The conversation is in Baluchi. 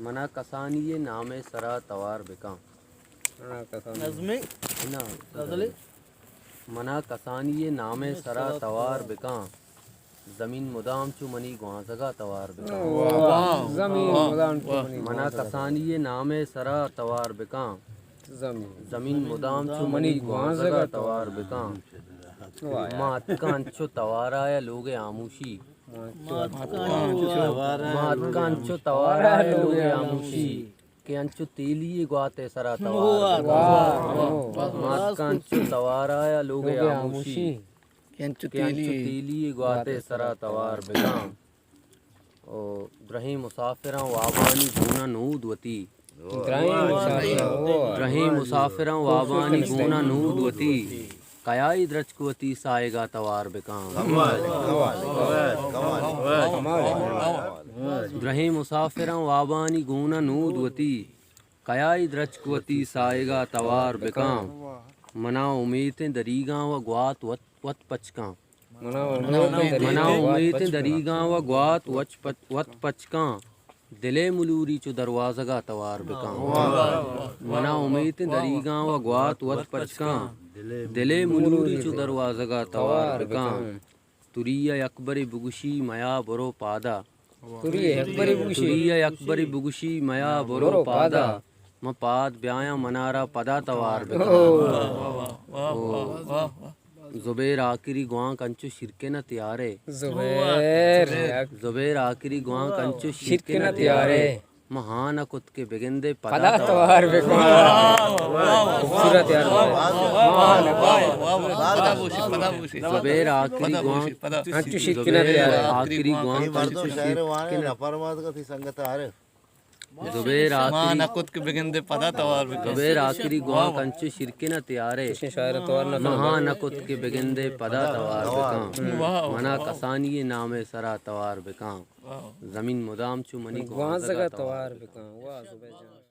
منا کسانی ءِ نام ءِ سرا توار بکن۔ منا کسانی نظمے؟ نہ، غزلے؟ منا کسانی ءِ نام ءِ سرا توار بکن۔ زمین مدام چو منی گوانزگا توار بکن۔ واہ، زمین واہ، مدام چو واہ۔ منی منا گوانزگا۔ کسانی ءِ نام ءِ سرا توار بکن۔ زمین۔ زمین مدام چو منی گوانزگا توار بکن۔ واہ۔ ما اتکاں چو توارا یا لوگ آموشی۔ ما اتکاں چو توارا یا لوگ آموشی، کہ انچو تیلی گوات ءِ سرا توار بکن۔ واہ، واہ۔ ما اتکاں چو توارا یا لوگ آموشی، کہ انچو تیلی گوات ءِ سرا توار بکن۔ او درہیں مسافراں وابانی گون ءَ نود وتی۔ درہیں مسافراں، او۔ درہیں مسافراں وابانی گون ءَ نود وتی۔ کیائی درچک وتی ساہگا توار بکن۔ کمال، کمال، کمال، کمال۔ درہیں مسافراں وابانی گون ءَ نود وتی۔ کیائی درچک وتی ساہگا توار بکن۔ منا امیتیں دریگاں و گوات وت، وت پچ کن۔ منا امیتیں منا امیتیں دریگاں و گوات وچ پچ، وت پچ کن۔ دل ءِ ملوری چو دروازگا توار بکن۔ واہ، واہ، واہ۔ منا امیتیں دریگاں و گوات وت پچ کن۔ دل ءِ ملوری چو دروازگا توار بکن۔ تری ءَ یکبرے بگوشی میا برو پادا۔ تری ءَ یکبرے بگوشی۔ تری ءَ یکبرے بگوشی میا برو پادا۔ من پاد بیایاں منارا پدا توار بکن۔ او۔ واہ، واہ، واہ، واہ، واہ۔ زبیر آکری گوانک انچو شیرکن ءَ تیارے۔ زبیر۔ زبیر آکری گوانک انچو شیرکن ءَ تیارے۔ من ہاں نہ کت کہ بگندے پدا توار بکن۔ واہ، واہ، واہ، واہ۔ خوبصورت یار۔ واہ، واہ، واہ، واہ، واہ، واہ۔ پدا بوشی، پدا بوشی۔ زبیر آکری گوانک انچو شیرکن ءَ تیارے۔ آکری گوانک انچو شیرکن ءَ۔ نفر مات کا تھی سنگت آ رہے۔ زبیر آکری ما نہ کت کہ بگندے پدا توار بکن۔ زبیر آکری گوانک انچو شیرکن ءَ تیارے۔ ما ہاں نہ کت کہ بگندے پدا توار بکن۔ واہ، واہ۔ منا کسانی ءِ نام ءِ سرا توار بکن۔ واہ۔ زمین مدام چو منی گوانزگا توار بکن۔ واہ، زبیر جان۔